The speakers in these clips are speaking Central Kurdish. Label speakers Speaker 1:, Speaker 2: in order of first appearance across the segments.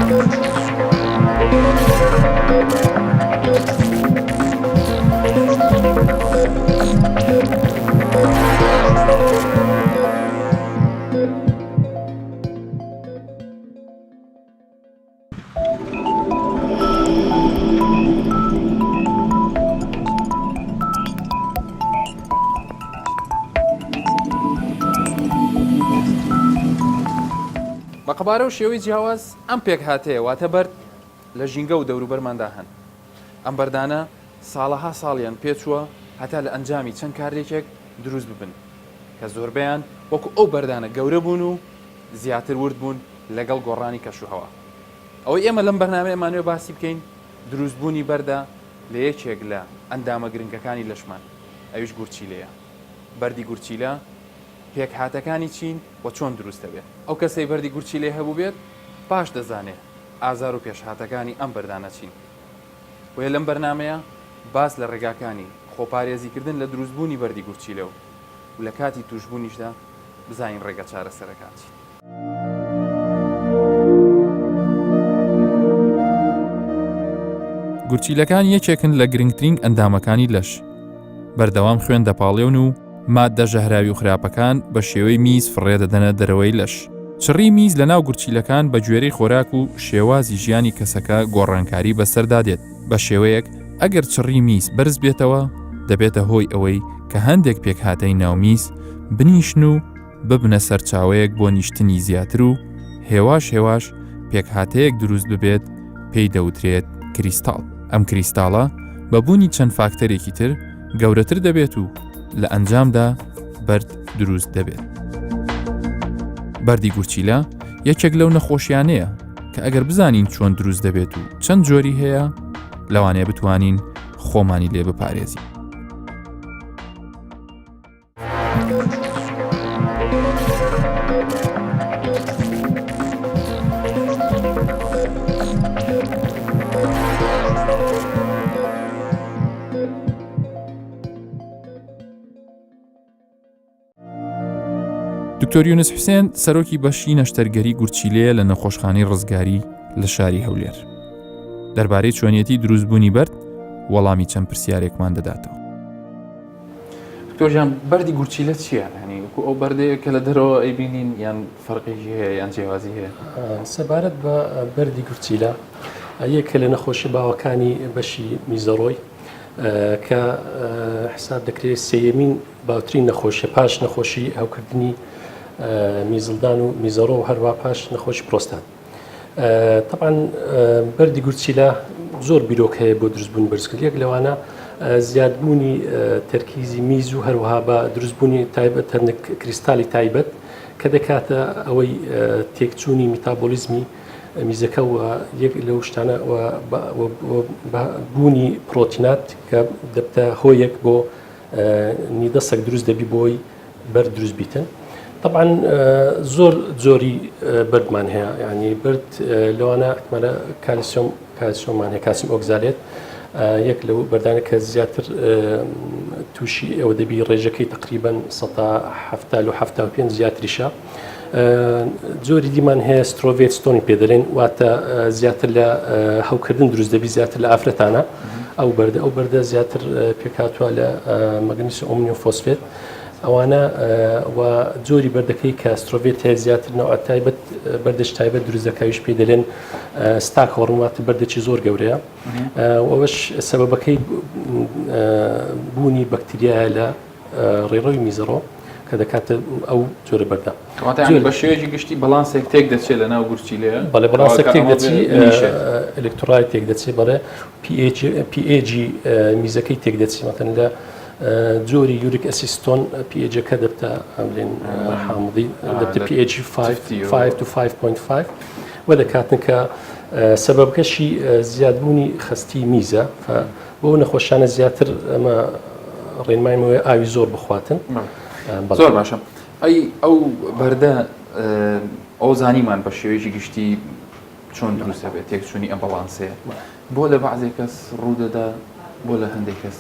Speaker 1: بە قەبارە و شێوەی جیاواز ئەم پێکهاتەیە واتە بەرد لە ژینگە و دەوروبەرماندا هەن. ئەم بەردانە ساڵەها ساڵیان پێچووە هەتا لە ئەنجامی چەند کارلێکێک دروست ببن کە زۆربەیان وەکو ئەو بەردانە گەورە بوون و زیاتر ورد بوون لەگەڵ گۆڕانی کەشوهەوا. ئەوەی ئێمە لەم بەرنامەیە ئەمانەوێ باسی بکەین دروستبوونی بەردە لە یەکێک لە ئەندامە گرنگەکانی لەشمان ئەویش گورچیلەیە. بەردی گورچیلە پێکهاتەکانی چین و چۆن دروست دەبێت؟ ئەو کەسەی بەردی گورچیلەی هەبووبێت باش دەزانێ ئازار و پێشهاتەکانی ئەم بەردانە چین. بۆیە لەم بەرنامەیە باس لە ڕێگاکانی خۆپارێزیکردن لە دروستبوونی بەردی گورچیلە و لە کاتی تووشبوونیشدا بزانین ڕێگە چارەسەرەکان چین. گورچیلەکان یەکێکن لە گرنگترین ئەندامەکانی لەش. بەردەوام خوێن دەپاڵێون و ماددە ژەهراوی و خراپەکان بە شێوەی میز فڕێ دەدەنە دەرەوەی لەش. چڕی میز لە ناو گورچیلەکان بە گوێرەی خۆراک و شێوازی ژیانی کەسەکە گۆڕانکاری بەسەردا دێت، بە شێوەیەک ئەگەر چڕی میز بەرز بێتەوە دەبێتە هۆی ئەوەی کە هەندێک پێکهاتەی ناو میز بنیشن و ببنە سەرچاوەیەک بۆ نیشتنی زیاتر و هێواش هێواش پێکهاتەیەک دروست ببێت پێی دەوترێت کریستاڵ. ئەم کریستاڵە بە بوونی چەند فاکتەرێکی تر گەورەتر دەبێت و لە ئەنجامدا بەرد دروست دەبێت. بەردی گورچیلە یەکێک لەو نەخۆشیانەیە کە ئەگەر بزانین چۆن دروست دەبێت و چەند جۆری هەیە لەوانەیە بتوانین خۆمانی لێ بپارێزین. دکتۆر یونس حوسێن سەرۆکی بەشی نەشتەرگەری گورچیلەیە لە نەخۆشخانەی ڕزگاری لە شاری هەولێر دەربارەی چۆنیەتی دروستبوونی بەرد وەڵامی چەند پرسیارێکمان دەداتەوە. دکتۆر گیان بەردی گورچیلە چییە؟ یانی وەکو ئەو بەردەیە کە لە دەرەوە ئەیبینین یان فەرقێکی هەیە یان جیاوازی هەیە؟
Speaker 2: سەبارەت بە بەردی گورچیلە یەکە لە نەخۆشی باوەکانی بەشی میزەڕۆی کە حساب دەکرێت سێیەمین باوترین نەخۆشیە پاش نەخۆشی هەوکردنی میزڵدان و میزەڕۆ و هەروە پاش نەخۆشی پرۆستات. تەبعەن بەردی گورچیلە زۆر بیرۆک هەیە بۆ دروستبوونی بەرزکرد یەک لەوانە زیادبوونی تەرکیزی میز و هەروەها بە دروستبوونی تایبەت هەندێک کریستالی تایبەت کە دەکاتە ئەوەی تێکچوونی میتابۆلیزمی میزەکە و یەک لەو شتانە بوونی پرۆتینات کە دەبتە هۆیەک بۆ نیدەسەک دروست دەبی بۆی بەرد دروست بیتن طبعا زۆر جۆری بەردمان هەیە ینی بەرد لەوانە احتمالە کالسیۆم کالسیۆممان هەیە calcium oxalate یەک لەو بەردانە کە زیاتر تووشی ئەوە دەبی ڕێژەکەی تقریبا 1970 پێنج زیاتریشە جۆری دیمان هەیە struvite stone ی پێدەلێن واتە زیاتر لە هەوکردن دروست دەبی زیاتر لە ئافرەتانە ئەو بەردە ئەو بەردە زیاتر پێکهاتووە لە مەگنیسیۆم ئەمۆنیۆم فۆسفێت ئەوانە و جۆری بەردەکەی کە struvite هەیە زیاتر نەوە تایبەت بەردەش تایبەت دروست دەکەویش پێی دەلێن staghorn واتە بەردێکی زۆر گەورەیە ئەوەش سەبەبەکەی بوونی بەکتریایە لە ڕێڕەوی میزەڕۆ کە دەکاتە ئەو جۆرە بەردە.
Speaker 1: کەواتە یانی بە شێوەیەکی گشتی بەڵانسێک تێک دەچێت لە ناو گورچیلەیە؟
Speaker 2: بەڵێ بەڵانسێک تێک دەچی electrolyte تێک دەچێت بەڵێ pH ی میزەکەی تێک دەچی مەتەن لە جۆری uric acid stone pH ەکە دەبتە بڵێن حامضی دەبتە pH 5 to 5.5 و دەکاتن کە سەبەبکەشی زیادبوونی خەستی میزە بۆ نەخۆشانە زیاتر ئەمە ڕێنمایم ئەوەیە ئاوی زۆر بخواتن.
Speaker 1: زۆر باشە ئەی ئەو بەردە ئەو زانیمان بە شێوەیەکی گشتی چۆن دروست دەبێت تێکچوونی ئەم بەڵانسەیە بۆ لە بەعزێک کەس ڕوودەدا بۆ لە هەندێک کەس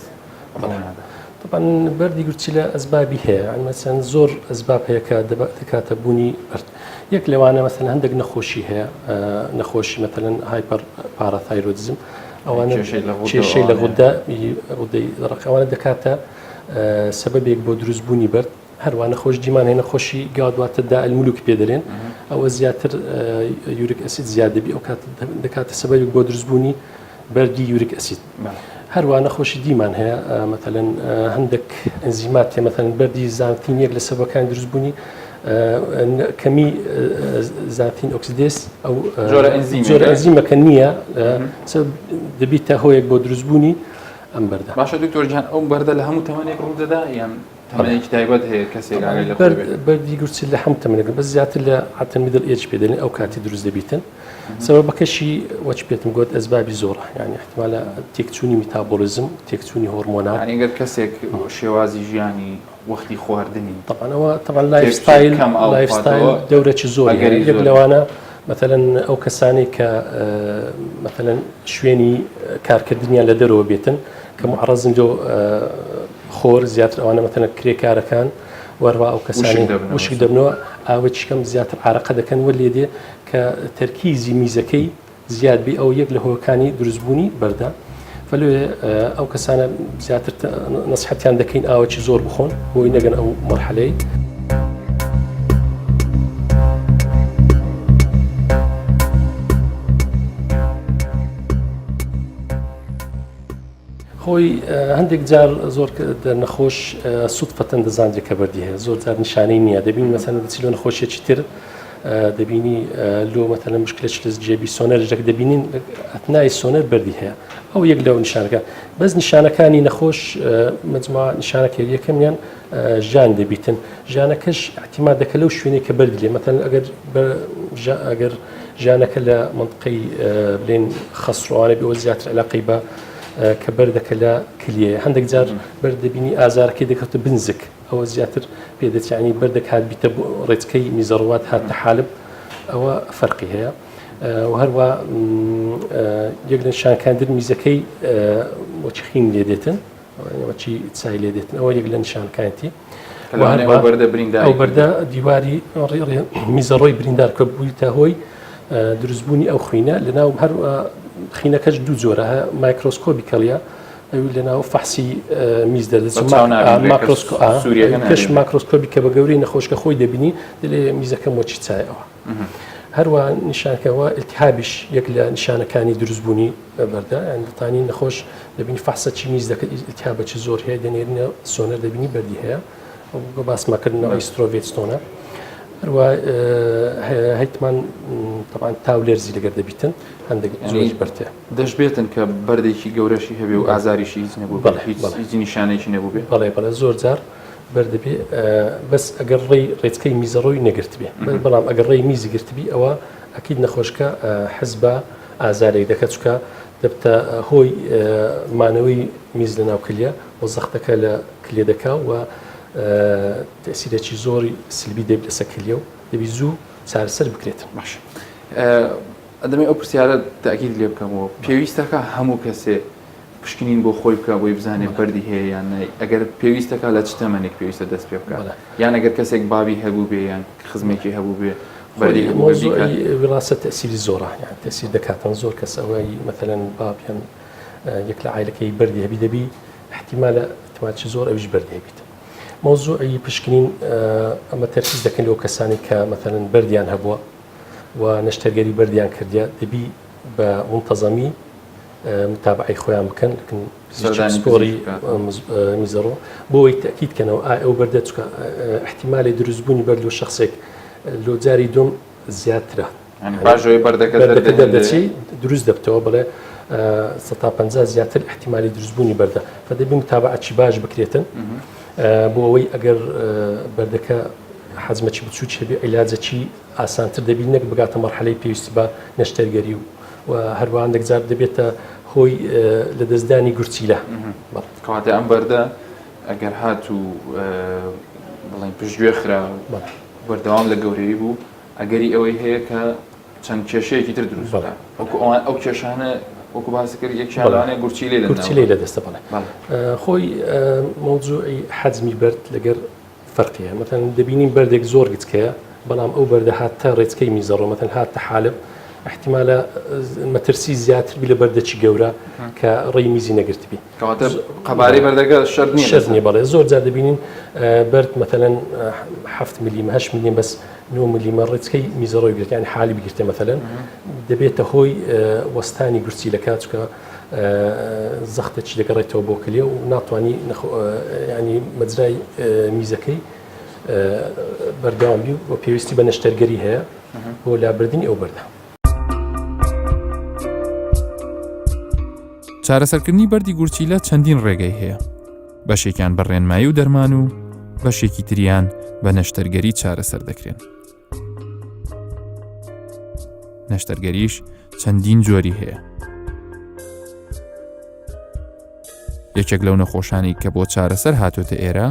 Speaker 1: ڕوونادا؟
Speaker 2: طبعا بەردی گورچیلە ئەسبابی هەیە یانی مەسەن زۆر ئەسباب هەیە کە دەکاتە بوونی بەرد یەک لەوانە مەسەن هەندێک نەخۆشی هەیە نەخۆشی مەتەلەن hyperparathyroidism ئەوانە کێشەی لە غودە غودەی ڕق ئەوانە دەکاتە سەبەبێک بۆ دروستبوونی بەرد هەروە نەخۆش دیمان هەیە نەخۆشی gout واتە داء الملوك پێ دەلێن ئەوە زیاتر uric acid زیاد دەبی ئەو کات دەکاتە سەبەبێک بۆ دروستبوونی بەردی uric acid هەروە نەخۆشی دیمان هەیە مەتەلەن هەندێک ئەنزیمات هەیە مەتەلەن بەردی xanthine یەک لە سەبەکان دروستبوونی کەمی xanthine oxidase ئەو جۆرە ئەنزیمەکە نییە دەبیتە هۆیەک بۆ دروستبوونی ئەم بەردە.
Speaker 1: باشە دکتۆر گیان ئەو بەردە لە هەموو تەمەنێک ڕوودەدا یان تەمەنێکی تایبەت هەیە کەسێک ئاگای لە خۆی بێت؟
Speaker 2: بەردی گورچیلە لە هەموو تەمەنێک بەس زیاتر لە عادەتەن middle age پێ دەلێن ئەو کاتی دروست دەبیتن سەبەبەکەشی وەچ پێتم گوت ئەسبابی زۆرە یعنی احتمالە تێکچوونی میتابۆلیزم تێکچوونی هۆرمۆنات
Speaker 1: یعنی گەر کەسێک شێوازی ژیانی وەختی خواردنی
Speaker 2: طبعا ئەوە طبعا lifestyle lifestyle دەورەکی زۆر یەک لەوانە مەتەلەن ئەو کەسانەی کە مەتەلەن شوێنی کارکردنیان لە دەرەوە بێتن کە معرەزن لۆ خۆر زیاتر ئەوانە مەتەلەن کرێکارەکان وەروا ئەو کەسانی وشک دەبنەوە ئاوێکی کەم زیاتر عرەقە دەکەن وە لێدێ کە تەرکیزی میزەکەی زیاد بی ئەو یەک لە هۆکانی دروستبوونی بەردە فلێ ئەو کەسانە زیاتر نەسحەتیان دەکەین ئاوەکی زۆر بخۆن بۆی نەگەن ئەو مەرحەلەی. خۆی هەندێک جار زۆر نەخۆش سوودفەتەن دەزانرێت کە بەردی هەیە زۆر جار نیشانەی نییە دەبین مەسەن دەچی لۆ نەخۆشیەکی تر دەبینی لۆ مەتەلەن مشکلەکی لە جێبی سۆنەر ژەک دەبینین ئەتنای سۆنەر بەردی هەیە ئەو یەک لەو نیشانەکە بەس نیشانەکانی نەخۆش مجموعە نیشانەکە یەکەمیان ژان دەبیتن ژانەکەش احتیما دەکە لەو شوێنێک کە بەردی لێ مەتەن ئەگەر ئەگەر ژانەکە لە منطقەی بلێن خەسڕوانە بێ زیاتر علاقەی بە کە بەردەکە لە کلیە هەندێک جار بەرد دەبینی ئازارەکەی دەکەوتە بنزک ئەوە زیاتر پێدەچێت یانی بەردێک هات بیتە بۆ ڕێچکەی میزەڕوات هاتە حالب ئەوە فەرقی هەیە و هەروە یەک لە نیشانەکان میزەکەی وەچی خین لێ دێتن وەچی چای لێ دێتن ئەوە یەک لە نیشانەکانیەتی ئەو بەردە دیواری میزەڕۆی بریندار کە بوویتە هۆی دروستبوونی ئەو خوینە لەناو هەر خینەکەش دوو جۆرە microscopical ە ئەوی لەناو فەحسی میز دەردەچێت پێش ماکرۆسکۆبی کە بە گەورەی نەخۆشکە خۆی دەبینی دەلێ میزەکەم وەچی چایەوە هەروە نیشانکەوە التهابیش یەک لە نیشانەکانی دروستبوونی بەردە یان دەتانی نەخۆش دەبینی فەحسە چی میز دەکرد التهابەکی زۆر هەیە دەنێرینە سۆنەر دەبینی بەردی هەیە باسمەکردنەوەی struvite stone ە هەروە هەیتمان طبعا تاولێرزی لەگەر دەبیتن هەندێک زۆری بەرتێ
Speaker 1: دەشبێتن کە بەردێکی گەورەشی هەبێ و ئازاریشی هیچ نەبوو بەڵێ هیچ هیچ نیشانەیەکی نەبووبێ؟
Speaker 2: بەڵێ بەڵێ زۆر جار بەر دەبێ بەس ئەگەر ڕێی ڕێچکەی میزەڕۆی نەگرتبێ بەڵام ئەگەر ڕێی میزی گرتبی ئەوە ئەکید نەخۆشکە حەز بە ئازارێک دەکە چکە دەبتە هۆی مانەوەی میز لە ناو کلیە و زەختەکە لە کلیە دەکا و تەسیرێکی زۆری سلبی دەبێت لەسەر کلیە و دەبی زوو چارەسەر بکرێت.
Speaker 1: باشە ئەدەمێ ئەو پرسیارە تاکید لێ بکەمەوە پێویستەکە هەموو کەسێ پشکنین بۆ خۆی بکە بۆی بزانێت بەردی هەیە یان نای ئەگەر پێویستەکە لە چ تەمەنێک پێویستە دەست پێ بکات یان ئەگەر کەسێک بابی هەبوو بێ یان خزمێکی هەبوو بێ بەردی هەبوو بێ بیکات.
Speaker 2: وراثە تەسیری زۆرە یان تەسیر دەکاتن زۆر کەس ئەوەی مەتەلەن باب یان یەک لە عایلەکەی بەردی هەبی دەبی احتیمالە احتیمالکی زۆر ئەویش بەردی هەبیت مەوزوعی پشکنین ئەمە تەرکیز دەکەین لەو کەسانی کە مەتەلەن بەردیان هەبووە و نەشتەرگەری بەردیان کردیە دەبی بە مونتەزەمی متابعەی خۆیان بکەن لەکن پزیشکی پسپۆڕی میزەڕۆ بۆ ئەوەی تەئکید کەنەوە ئایا ئەو بەردە چکە ئیحتیمالی دروستبوونی بەرد لۆ شخصێک لۆ جاری دوم زیاترە
Speaker 1: باژەوەی بەردەکە
Speaker 2: بەردەکە دەردەچی دروست دەبتەوە بڵێ 150 زیاتر احتیمالی دروستبوونی بەردە فدەبی متابعەکی باش بکرێتن بۆ ئەوەی ئەگەر بەردەکە حەجمەکی بچووکی هەبێ عیلاجەکی ئاسانتر دەبی نەک بگاتە مەرحەلەی پێویستی بە نەشتەرگەری و و هەروەها هەندێک جار دەبێتە هۆی لەدەستدانی گورچیلە.
Speaker 1: کەواتە ئەم بەردە ئەگەر هات و بڵێن پشتگوێ خرا بەردەوام لە گەورەی بوو ئەگەری ئەوەی هەیە کە چەند کێشەیەکی تر دروست بکات وەکو ئەوان ئەو کێشانە. وەکو باست کرد یەکیان لەوانەیە گورچیلەی لە
Speaker 2: گورچیلەی لە دەستە بەڵێ خۆی مەوزوعی حەجمی بەرد لەگەر فەرقی هەیە مەتەن دەبینین بەردێک زۆر گچکەیە بەڵام ئەو بەردە هاتە ڕێچکەی میزەڕۆ مەتەن هاتە حالب احتیمالە مەترسی زیاتر بی لە بەردەکی گەورە کە ڕێی میزی نەگرتبی
Speaker 1: کەواتە قەبارەی بەردەکە شەرت نییە
Speaker 2: شەرت نییە بەڵێ زۆر جار دەبینین بەرد مەتەلەن هەفت ملیمە هەشت ملیم بەس نۆ ملیمە ڕێچکەی میزەڕۆی گرت یانی حالی بگرتێ مەتەلەن دەبێتە هۆی وەستانی گورچیلەکە چکە زەختێکی دەگەڕێتەوە بۆ کلیە و ناتوانانی ینی مەجرای میزەکەی بەردەوام بی و پێویستی بە نەشتەرگەری هەیە بۆ لابردنی ئەو بەردە.
Speaker 1: چارەسەرکردنی بەردی گورچیلە چەندین ڕێگەی هەیە بەشێکیان بە ڕێنمایی و دەرمان و بەشێکی تریان بە نەشتەرگەری چارەسەر دەکرێن نەشتەرگەریش چەندین جۆری هەیە یەکێک لەو نەخۆشانی کە بۆ چارەسەر هاتۆتە ئێرە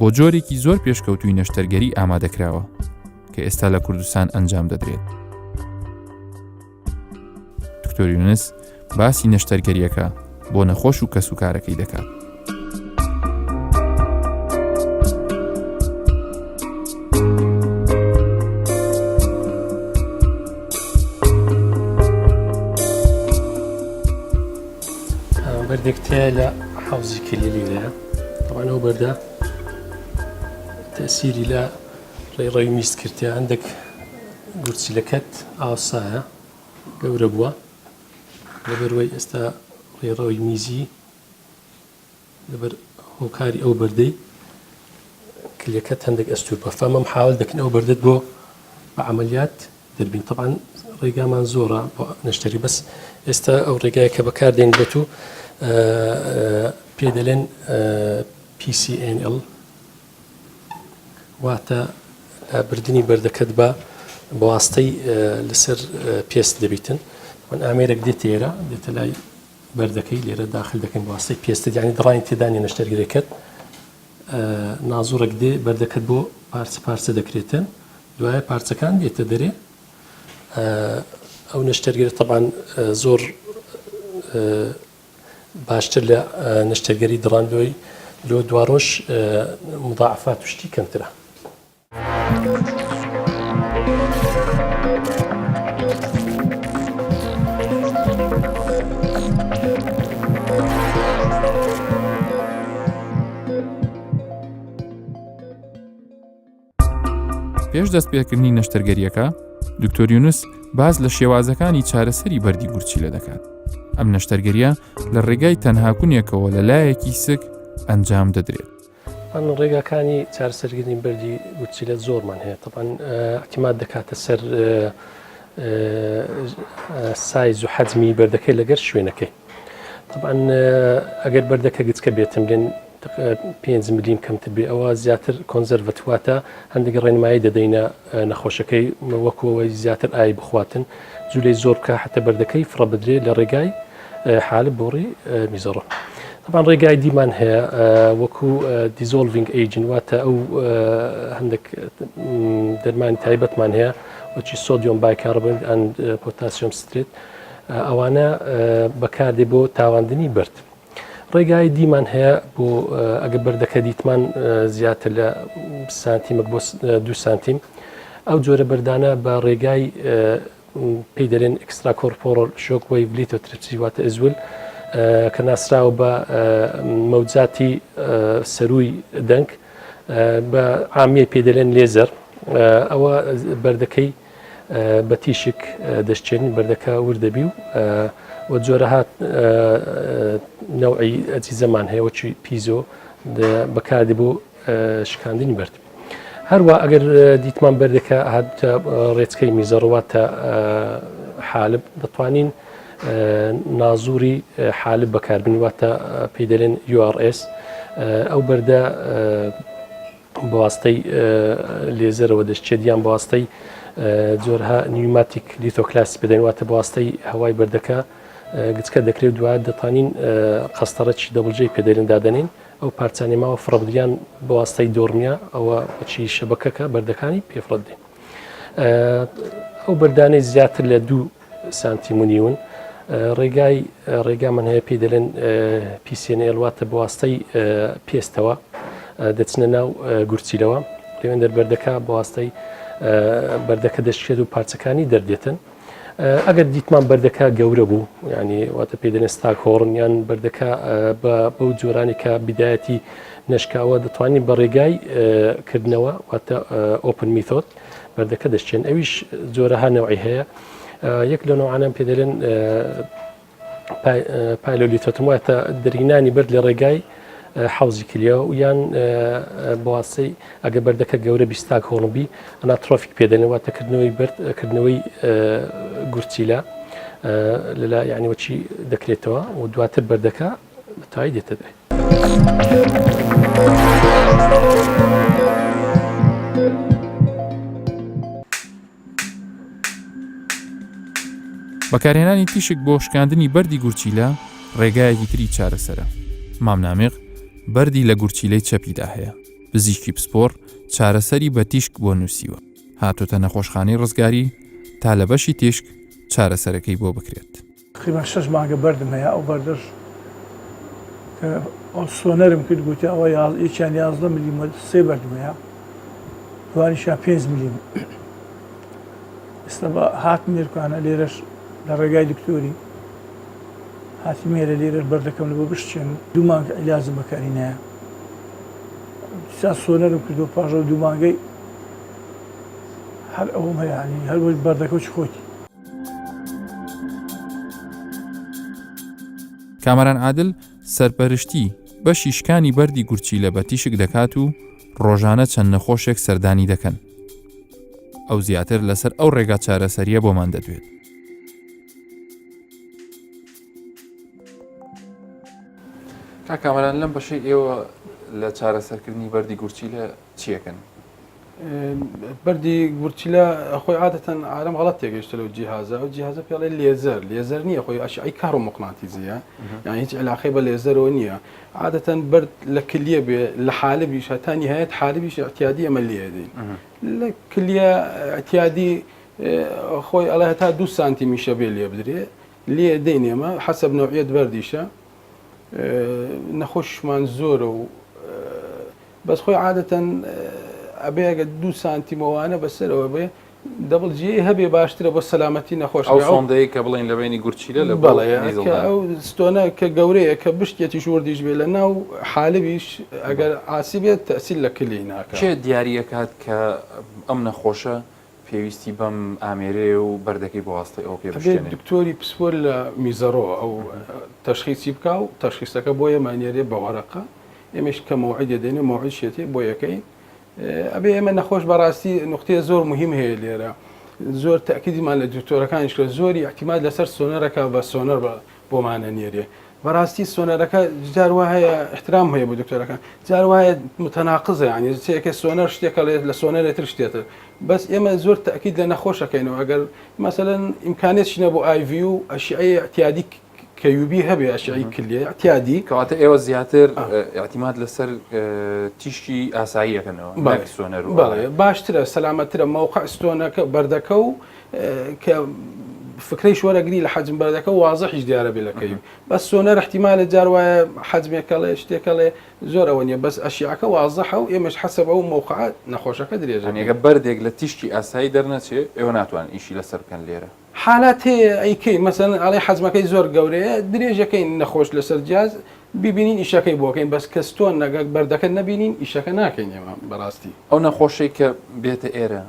Speaker 1: بۆ جۆرێکی زۆر پێشکەوتوی نەشتەرگەری ئامادەکراوە کە ئێستا لە کوردستان ئەنجام دەدرێت. دکتۆر یونس باسی نەشتەرگەریەکە بۆ نەخۆش و کەسوکارەکەی دەکات.
Speaker 2: بەردێک تێ لە حەوزی کلیلی لێرەیە طبعا ئەو بەردە تەسیری لە ڕێڕەوی میز کردیە هەندێک گورچیلەکەت ئاوسایە گەورە بووە لەبەروەی ئێستا ڕێڕەوی میزی لەبەر هۆکاری ئەو بەردەی کلیەکەت هەندێک ئەستور بە فەمەم حاول دەکەن ئەو بەردەت بۆ بە عملیات دەربین طبعا ڕێگامان زۆرە بۆ نەشتەری بەس ئێستا ئەو ڕێگایە کە بەکاردێن بێت و پێ دەلێن PCNL واتە لابردنی بەردەکەت بە بەواستەی لەسەر پێست دەبیتن من ئامێرێک دێت لێرە دێتە لای بەردەکەی لێرە داخل دەکەین بەواستەی پێستت یعنی دڕانی تێدانی نەشتەرگەرەکەت نازوڕێک دێ بەردەکەت بۆ پارچە پارچە دەکرێتن دوایە پارچەکان دێتە دەرێ ئەو نەشتەرگەرە تەبان زۆر باشتر لە نەشتەرگەری دڕان لۆی لۆ دواڕۆژ مضاعفات و شتی کەمترە.
Speaker 1: پێش دەستپێکردنی نەشتەرگەرییەکە، دکتۆر یونس باس لە شێوازەکانی چارەسەری بەردی گورچیلە دەکات. ئەم نەشتەرگەرییە لە ڕێگای تەنها کونێکەوە لە لایەکی سک ئەنجام دەدرێت.
Speaker 2: ئەم ڕێگاکانی چارەسەرکردنی بەردی گورچیلە زۆرمان هەیە تەبعەن ئیعتیماد دەکاتە سەر سایز و حەجمی بەردەکەی لەگەر شوێنەکەی تەبعەن ئەگەر بەردەکە گچکە بێتم لێن پێنج ملیم کەمتر بێ ئەوە زیاتر conservative واتە هەندێک ڕێنمایی دەدەینە نەخۆشەکەی وەکو ئەوەی زیاتر ئاوی بخواتن جولەی زۆر بکە حتە بەردەکەی فڕە بدرێ لە ڕێگای حالب بۆڕی میزەڕۆ طبعا ڕێگای دیمان هەیە وەکو dissolving agent واتە ئەو هەندێک دەرمانی تایبەتمان هەیە وەچی sodium bicarbonate and potassium citrate ئەوانە بەکاردێ بۆ تاواندنی بەرد ڕێگای دیمان هەیە بۆ ئەگە بەردەکە دیتمان زیاتر لە سانتیمەک بۆ دو سانتیم ئەو جۆرە بەردانە بە ڕێگای پێی دەلێن extracorporeal shock wave lithotripsy واتە ESWL کە ناسراوە بە مەوجاتی سەروی دەنگ بە عامیە پێی دەلێن لێزەر ئەوە بەردەکەی بە تیشک دەشچێنین بەردەکە وردەبی و و جۆرەها نەوعی ئەجیزەمان هەیە وەکی piezo بەکاردی بۆ شکاندنی بەرد. هەروە ئەگەر دیتمان بەردەکە هاتە ڕێچکەی میزەڕواتە حالب دەتوانین نازوری حالب بەکاربن واتە پێی دەلێن URS ئەو بەردە بەواستەی لێزەرەوە دەشچێت یان بەواستەی جۆرها pneumatic lithoclasty بدەین واتە بەواستەی هەوای بەردەکە گچکە دەکرێت دوای دەتوانین قەستەڕێکی double J پێدەلێن دادەنین ئەو پارچانەی ماوە فڕەبدریان بەواستەی Dormia ئەوە وەچی شەبەکەکە بەردەکانی پێفڕەت دێن ئەو بەردانەی زیاتر لە دوو سانتیم و نیون. ڕێگای ڕێگامان هەیە پێی دەلێن PCNL واتە بەواستەی پێستەوە دەچنە ناو گورچیلەوە لەوێندەر بەردەکە بەواستەی بەردەکە دەشکێت و پارچەکانی دەردێتن ئەگەر دیتمان بەردەکە گەورە بوو ینی واتە پێی دەلێن staghorn یان بەردەکە بە بەو جۆرانی کە بیدایەتی نەشکاوە دەتوانین بە ڕێگای کردنەوە واتە open method بەردەکە دەشکێن ئەویش جۆرەها نەوعی هەیە یەک لە نەوعانیان پێ دەلێن pyelolithotomy واتە دەرهینانی بەرد لە ڕێگای حەوزی کلیە و یان بەواسەی ئەگە بەردەکە گەورە بی staghorn بی anatrophic پێدەێن واتە کردنەوەی بەرد کردنەوەی گورچیلە لەلا یعنی وەچی دەکرێتەوە و دواتر بەردەکە بەتای دێتە دەرێ.
Speaker 1: بەکارهێنانی تیشک بۆ شکاندنی بەردی گورچیلە ڕێگایەکی تری چارەسەرە. مام نامیق بەردی لە گورچیلەی چەپیدا هەیە، پزیشکی پسپۆڕ چارەسەری بە تیشک بۆ نووسیوە، هاتۆتە نەخۆشخانەی ڕزگاری تا لە بەشی تیشک چارەسەرەکەی بۆ بکرێت.
Speaker 3: تەقریبەن شەش مانگە بەردم هەیە ئەو بەردەش کە ئەو سۆنەرم کرد گوتی ئەوە یەکیان 11 ملیم سێ بەردم هەیە دوانیشیان پێنج ملیم ئێستا بە هاتم مێرکانە لێرەش لە ڕێگای دکتۆری هاتی مێرە لێرەش بەردەکەم لە بۆ بشچێن دوو مانگ عیلاجم بەکاری نایە سا سۆنەرم کردو پاژەوە دوو مانگەی هەر ئەوم هەیە هەر بەردەکە چ خۆتی
Speaker 1: کامەران عادل سەرپەرشتی بەشی شکانی بەردی گورچیلە بە تیشک دەکات و ڕۆژانە چەند نەخۆشێک سەردانی دەکەن. ئەو زیاتر لەسەر ئەو ڕێگا چارەسەریە بۆمان دەدوێت. کاک کامەران لەم بەشەی ئێوە لە چارەسەرکردنی بەردی گورچیلە چیەکەن؟
Speaker 4: بەردی گورچیلە خۆی عادەتەن عالم غەڵەت تێگەیشتە لەو جیهازە ئەو جیهازە پێڵێ لێزەر لێزەر نییە خۆی ئەشعەی کارۆموقناتیزیە یان هیچ علاقەی بە لێزەرەوە نییە عادەتەن بەرد لە کلیە بێ لە حالبیش هەتا نهایەت حالبیش اعتیادی ئەمە لێدەین لە کلیە اعتیادی خۆی ئەڵێ هەتا دو سانتیمیشە بێ لێ بدرێ لێ دەین ئێمە حەسەب نەوعیەت بەردیشە نەخۆشمان زۆرە و بەس خۆی عادەتەن ئەبێ ئەگەر دوو سانتیم ئەوانە بەسەرەوە بێ double J هەبێ باشترە بۆ سەلامەتی نەخۆش
Speaker 1: ئەو sonde ەیە کە بڵێن لە بینی گورچیلە لە
Speaker 4: بەڵێ کە ئەو stone ە کە گەورەیە کە بشتێتیش وردیش بێ لە ناو حالبیش ئەگەر عاسی بێت تەسیل لە کلی ناکە
Speaker 1: کێ دیاریەکات کە ئەم نەخۆشە پێویستی بەم ئامێرەیە و بەردەکەی بە واستەی ئەوە پێ
Speaker 4: ئەبێت
Speaker 1: بشکێنێ؟
Speaker 4: دکتۆری پسپۆر لە میزەڕۆ ئەو تەشخیسی بکا و تەشخیسەکە بۆ ئێمە ئەنێرێ بە وەرەقە ئێمەش کە مەوعیدێ دێنێ مەوعید شێتێ بۆ یەکەین ئەبێ ئێمە نەخۆش بەڕاستی نوقتەیە زۆر مهم هەیە لێرە زۆر تەکیدمان لە دکتۆرەکانیش کرد زۆری احتیمال لەسەر سۆنەرەکە بە سۆنەر بە بۆمان ئەنێرێ بەڕاستی سۆنەرەکە جار وا هەیە احترام هەیە بۆ دکتۆرەکان جار وایە متەناقزە یعنی چێکە سۆنەر شتێکە لە سۆنەرێ تر شتێتر بەس ئێمە زۆر تەکید لە نەخۆشەکەینەوە ئەگەر مەسەلەن ئیمکانیت شنە بۆ ئایڤی و ئەشعەی اعتیادی کەیوبی هەبێ ئەشعەی کلیە اعتیادی
Speaker 1: کەواتە ئێوە زیاتر اعتیماد لەسەر تیشکی ئاساییەکەنەوە نەک سۆنەر و
Speaker 4: بەڵێ باشترە سەلامەترە مەوقع stone ەکە بەردەکە و کە فکرەیش وەرەگری لە حەجم بەردەکە وازحیش دیارە بێ لە کەی بەس سۆنەر احتیمالە جار وایە حەجمێکەڵێ شتێکەڵێ زۆر ئەوە نیە بەس ئەشیعەکە وازحە و ئێمەش حەسەب ئەو مەوقعە نەخۆشەکە درێژە
Speaker 1: یانی ئەگەر بەردێک لە تیشکی ئاسایی دەرنەچێ ئێوە ناتوانن ئیشی لەسەر بکەن لێرە؟
Speaker 4: حالات هەیە ئەیکەین مەسەلەن ئەڵێ حەجمەکەی زۆر گەورەیە درێژەکەین نەخۆش لەسەر جیاز بیبینین ئیشەکەی بۆ کەین بەس کە stone نەگەک بەردەکە نەبینین ئیشەکە ناکەین ئێمە بەڕاستی.
Speaker 1: ئەو نەخۆشەی کە بێتە ئێرە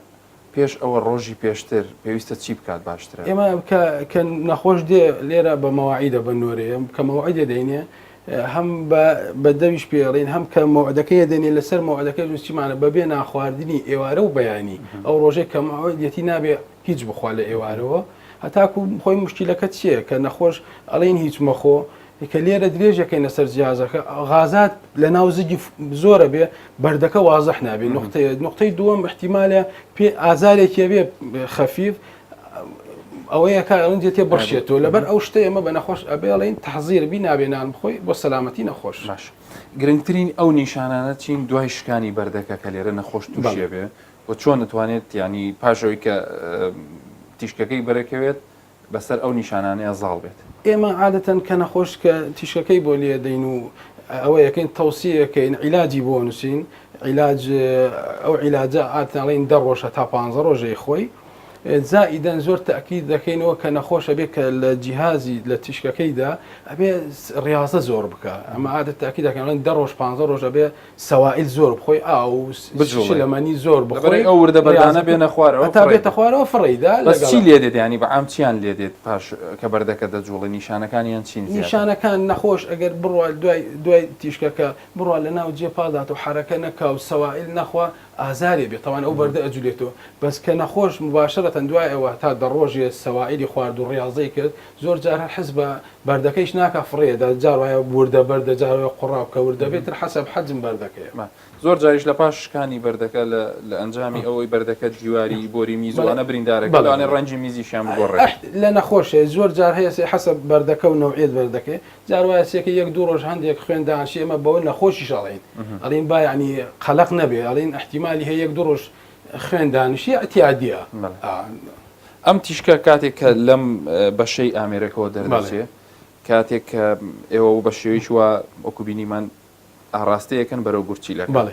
Speaker 1: پێش ئەوە ڕۆژی پێشتر پێویستە چی بکات باشترە؟
Speaker 4: ئێمە کە کە نەخۆش دێ لێرە بە مەواعیدە بە نۆرەیە کە مەوعیدێ دەینێ هەم بە بە دەویش پێڵین هەم کە مەوعدەکەی دێنێ لەسەر مەوعدەکەی نووسیمانە بەبێ ناخواردنی ئێوارە و بەیانی ئەو ڕۆژێک کە مەوعیدەتی نابێ هیچ بخوا لە ئێوارەوە هەتاکو خۆی مشکیلەکە چییە کە نەخۆش ئەڵێن هیچ مەخۆ کە لێرە درێژەکەینە سەر جیازەکە غازات لە ناو زگی زۆرە بێ بەردەکە وازح نابێ نقطەیە نقطەی دووەم احتیمالە پێ ئازارێکی بێ خەفیف ئەوەیە کە ئەڵێن دێتێ بڕشێتەوە لەبەر ئەو شتە ئێمە بە نەخۆش ئەبێ ئەڵێن تەحزیر بی نابێ نان بخۆی بۆ سەلامەتی نەخۆش
Speaker 1: باش گرنگترین ئەو نیشانانە چین دوای شکانی بەردەکە کە لێرە نەخۆش تووشێ بێ و چۆن دەتوانێت ینی پاشەوەی کە تیشکەکەی بەرەکەوێت. بەسەر ئەو نیشانانەیا زاڵ بێت؟
Speaker 4: ئێمە عادەتەن کە نەخۆش کە تیشکەکەی بۆ لێدەین و ئەوە یەکەین تەوسیەکەین عیلاجی بۆ نووسین عیلاج ئەو عیلاجە عادەتەن ئەڵێین دە ڕۆژ هەتا پانزە ڕۆژەی خۆی زائیدەن زۆر تەئکید دەکەینەوە کە نەخۆش ئەبێ کە لە جیهازی لە تیشکەکەیدا ئەبێ ڕیاضە زۆر بکە ئەمە عادەت تاکید دەکەن ئەڵێن دە ڕۆژ پانزە ڕۆژ ئەبێ سەوائل زۆر بخۆی ئاو
Speaker 1: بجوڵێ.
Speaker 4: شلەمەنی زۆر بخۆی
Speaker 1: لەبەرئەوەی ئەو وردە بەردانە
Speaker 4: ڕیاضە
Speaker 1: بێنە خوارەوە
Speaker 4: هەتا
Speaker 1: فڕێی
Speaker 4: بێتە خوارەوە فڕێیدا
Speaker 1: بەس
Speaker 4: لەگەڵ
Speaker 1: چی لێ دێت یانی بە عام چیان لێ دێت پاش کە بەردەکە دەجوڵێ نیشانەکانیان چین زیاتر؟
Speaker 4: نیشانەکان نەخۆش ئەگەر بڕوا دوای دوای تیشکەکە بڕوا لە ناو جێ پاڵدات و حەرەکە نەکا و سەوائل نەخوا ئازارێ بێ تەوان ئەو بەردە ئەجولێتەوە بەس کە نەخۆش مباشرەتەن دوای ئەوە هەتا دە ڕۆژێ سەوائلی خوارد و ڕیاضەی کرد زۆر جار هەر حس بە بەردەکەیش ناکا فڕێ دا جار وایە وردە بەردە جار وایە قوڕاو کە وردە بێ تر حەسەب حەجم بەردەکەیە.
Speaker 1: زۆر جاریش لە پاش شکانی بەردەکە لە لە ئەنجامی ئەوەی بەردەکە دیواری بۆری میز و
Speaker 4: بەڵێ
Speaker 1: ئەوانە بریندارەکە
Speaker 4: بەڵێ
Speaker 1: لەوانەیە
Speaker 4: بەڵێ.
Speaker 1: ڕەنگی میزیشیان بگۆڕێت.
Speaker 4: ئەح لە نەخۆش هەیە زۆر جار هەیە سێ حەسەب بەردەکە و نەوعیەت بەردەکەیە جار وایە سێکە یەک دوو ڕۆژ هەندێک خوێن دانشی ئێمە بەوە نەخۆشیش ئەڵێین ئەڵێین با یەعنی قەلەق نەبێ ئەڵێین ئیحتیمالی هەیە یەک دوو ڕۆژ خوێن دانشی ئیعتیادیە.
Speaker 1: ئەم تیشکە کاتێک کە لەم بەشەی ئامێرەکەوە دەردەچێ کاتێک کە ئێوە بە شێوەیەکی وا وەکو بینیمان ئاڕاستەیەکەن بەرەو گورچیلەکە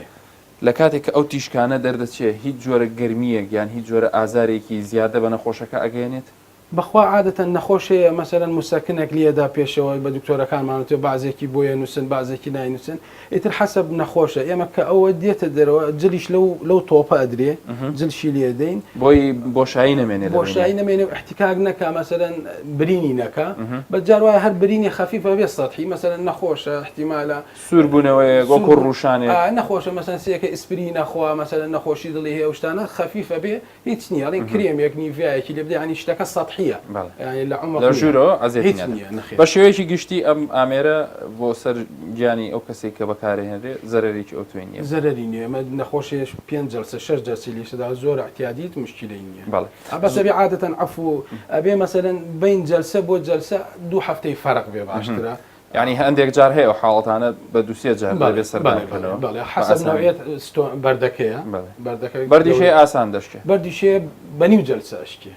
Speaker 1: لە کاتێک کە ئەو تیشکانە دەردەچێ هیچ جۆرە گەرمییەک یان هیچ جۆرە ئازارێکی زیادە بە نەخۆشەکە ئەگەیەنێت؟
Speaker 4: بەخوا عادەتەن نەخۆش هەیە مەسەلەن موسەکنێک لیەدا پێشەوە بە دکتۆرەکانمان وتوە بەعزێکی بۆ یەنوسن بەعزێکی ناینوسن ئیتر حەسەب نەخۆشە ئێمە کە ئەوە دێتە دەرەوە جلیش لەو لەو تۆپە ئەدرێ جلشی لێدەین
Speaker 1: بۆی بۆشایی نەمێنێ لە
Speaker 4: بۆشایی نەمێنێ و احتکاک نەکا مەسەلەن برینی نەکا بەس جار وایە هەر برینی خەفیفە بێ سەتحی مەسەلەن نەخۆشە احتیمالە
Speaker 1: سوور بوونەوەیەک وەکو ڕووشانێک
Speaker 4: نەخۆشە مەسەلەن سێکە ئیسپری نەخوا مەسەلەن نەخۆشی دڵی هەیە ئەو شتانە خەفیفە بێ هیچ نییە ئەڵێن کرێمێک نیڤیایەکی لێ بدە یانی شتەکە سەتحییە
Speaker 1: بەڵێ
Speaker 4: یانی لە عومق
Speaker 1: لە
Speaker 4: نییە
Speaker 1: ژوورەوە ئەزیەتی
Speaker 4: هیچ
Speaker 1: نادات
Speaker 4: نییە نەخێر
Speaker 1: بە شێوەیەکی گشتی ئەم ئامێرە بۆ سەر گیانی ئەو کەسەی کە بەکارێنرێ زەرەرێکی ئەوتۆی نییە
Speaker 4: زەرەری نییە ئێمە نەخۆشێش پێنج جەلسە شەش جەلسەی لێشەدا زۆر ئیعتیادیت مشکیلەی نییە
Speaker 1: بەڵێ
Speaker 4: بەس ئەبێ عادەتەن عەفو ئەبێ مەسەلەن بەین جەلسە بۆ جەلسە دوو هەفتەی فەرق بێ باشترە
Speaker 1: یانی هەندێک جار هەیە ئەو حاڵەتانە بە دوو سێ جار دەبێت سەردان بکەنەوە.
Speaker 4: بەڵێ حەسەب نەوعیەت ستۆن بەردەکەیە بەردەکە
Speaker 1: بەردیش هەیە ئاسان دەشکێ
Speaker 4: بەردیش هەیە بە نیو جەلسە ئەشکێ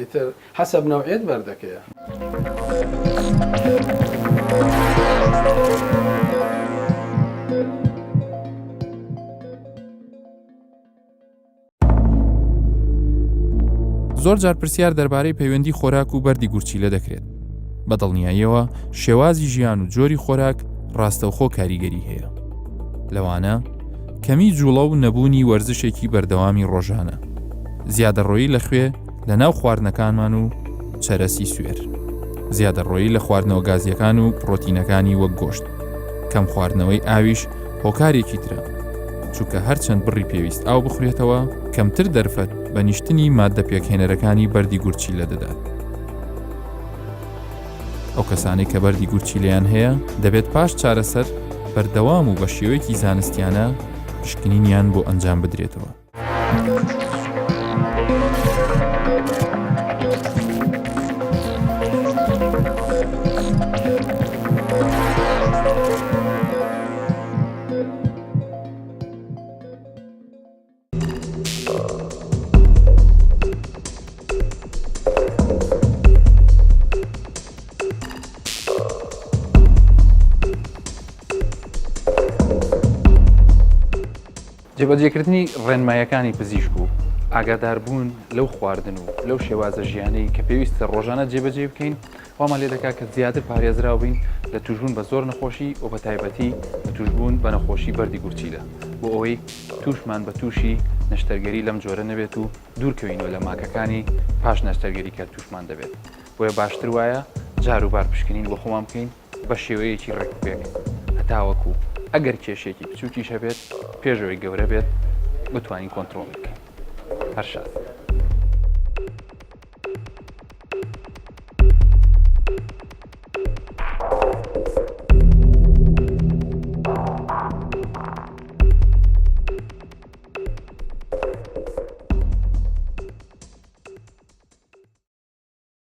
Speaker 4: ئیتر حەسەب نەوعیەت بەردەکەیە.
Speaker 1: زۆر جار پرسیار دەربارەی پەیوەندی خۆراک و بەردی گورچیلە دەکرێت. بە دڵنیاییەوە شێوازی ژیان و جۆری خۆراک ڕاستەوخۆ کاریگەری هەیە. لەوانە کەمی جوڵە و نەبوونی وەرزشێکی بەردەوامی ڕۆژانە، زیادەڕۆیی لە خوێ لە ناو خواردنەکانمان و چەرەسی سوێر، زیادەڕۆیی لە خواردنەوە گازییەکان و پڕۆتینەکانی وەک گۆشت، کەم خواردنەوەی ئاویش هۆکارێکی ترە، چونکە هەرچەند بڕی پێویست ئاو بخورێتەوە، کەمتر دەرفەت بە نیشتنی ماددە پێکهێنەرەکانی بەردی گورچیلە دەدات. ئەو کەسانەی کە بەردی گورچیلەیان هەیە، دەبێت پاش چارەسەر بەردەوام و بە شێوەیەکی زانستیانە پشکنینیان بۆ ئەنجام بدرێتەوە. جێبەجێکردنی ڕێنمایەکانی پزیشک و ئاگاداربوون لەو خواردن و لەو شێوازە ژیانەی کە پێویستە ڕۆژانە جێبەجێی بکەین وامان لێ دەکات کە زیاتر پارێزراو بین لە توشبوون بە زۆر نەخۆشی و بە تایبەتی بە توشبوون بە نەخۆشی بەردی گورچیلە بۆ ئەوەی توشمان بە تووشی نەشتەرگەری لەم جۆرە نەبێت و دوورکەوینەوە لە ماکەکانی پاش نەشتەرگەری کە توشمان دەبێت بۆیە باشتر وایە جار و بار پشکنین بۆ خۆمان بکەین بە شێوەیەکی ڕێکوپێک هەتاوەکو ئەگەر کێشەیەکی بچووکیش هەبێت پێش ئەوەی گەورە بێت بتوانین کۆنترۆڵی بکەین. هەر شاد.